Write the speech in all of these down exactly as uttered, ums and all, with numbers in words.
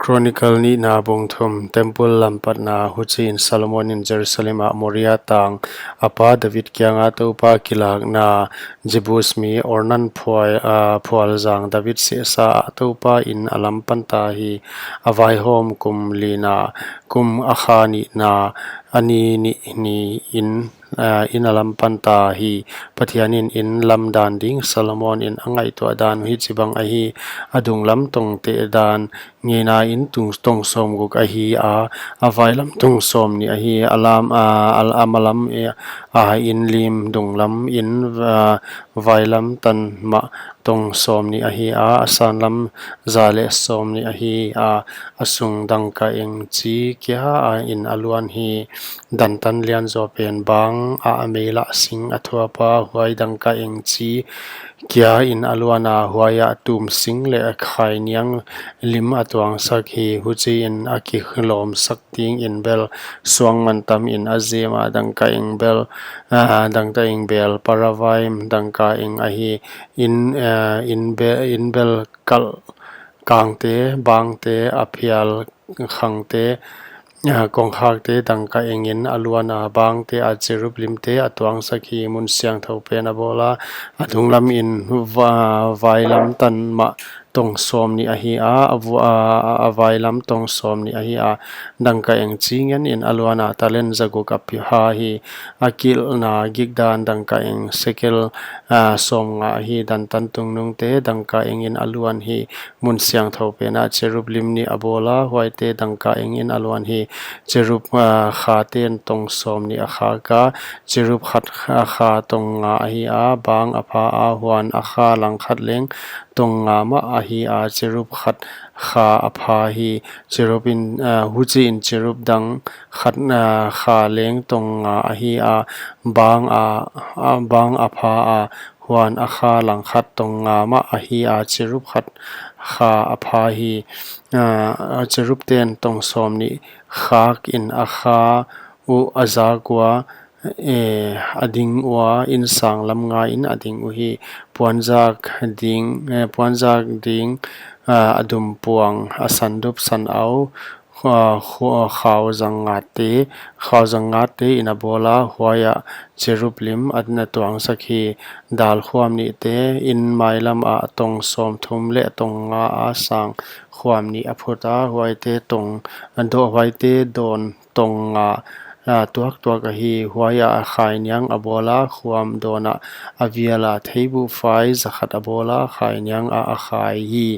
Chronicle nihna bung thum. Temple lampatna. Huchiin Solomon in Jerusalem ah Moriah tang a pa David kianga Toupa kilakna Jebus mi Ornan phual, ah, phual zang David sehsa ah Toupa in a lam panta hi. A vaihawm kum lina, kum a kha nihna, a ni nih ni in, ah, in a lam panta hi. Pathian in in lam dan ding Solomon in a ngaihtuah dan uh hichibang ahi. A dunglam tongte dan ngeina in tung, tong sawmguk ahi a, a vailam tong sawmnih ahi. A lam, ah, a, a malam, eh, ah, in lim dunglam in, ah, vailam tan mah tong sawmnih ahi a, a sanlam za leh sawmnih ahi a, a sung dangka eng chi kia a in a luan hi. Dantan lianzaw pen bang a, a meilah sing a thuapa, huai dangka eng chi kia in a luan a, huai ah tum sing leh khainiang lim a tuangsak hi. Huchiin a kilawmsak dingin bel suang mantam in a zem a, dangka eng bel, ah, dangka eng bel paravaim dangka eng ahi. In, ah, in be-, in bel kalh kangte, bangte, a phial khangte, ah, kongkhakte dangka engin a luan a, bangte ah cherub limte a tuangsak hi. Mun siangthou pen a bawl a, a dunglam in va-, vailam tan mah tong sawmnih ahi a, a vu-, a, a vailam tong sawmnih ahi a, dangka eng chi ngen in a luan a, talent zaguk a pha hi. A kilhna gikdan dangka eng sekel, ah, sawmnga ahi. Dantan tungnungte dangka engin a luan hi. Mun siangthou pen ah cherub lim nih a bawl a, huaite dangka engin a luan hi. Cherub, ah, khaten tong sawmnih a khak a, cherub khat kha, kha tong nga ahi a, bang a pha a, huan a kha langkhat leng tong nga mah ahi a, cherub khat kha a pha hi. Cherub in, ah, huchiin cherub dang khat, ah, kha leng tong nga ahi a, bang a, a, bang a pha a, huan a kha langkhat tong nga mah ahi a, cherub khat kha a pha hi. Ah, cherub ten tong sawmnih khak in a kha uh a zak ua, eh, a ding ua, in sang lam nga in a ding uhi. Puanzak ding, eh, puanzak ding, ah, a dum puang, a sandup san au, khua-, khua-, khau zang ngate, khau zang ngate in a bawl a, huai ah cherub lim a na tuangsak hi. Dal khuam nihte, in mailam ah tong sawmthum leh tong nga a sang khuam nih a phut a, huaite tong, do-, huaite dawn tong nga, ah, tuaktuak ahi. Huai ah a khainiang a bawl a, khuam dawn ah a vial a, theibuhfai zakhat a bawl a, khainiang ah a khai hi.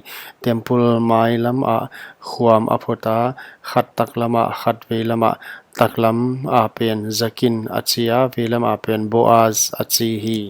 Temple mailam ah khuam a phut a, khat taklam ah, khat veilam ah, taklam ah pen Jakin a chi a, veilam ah pen Boaz a chi hi.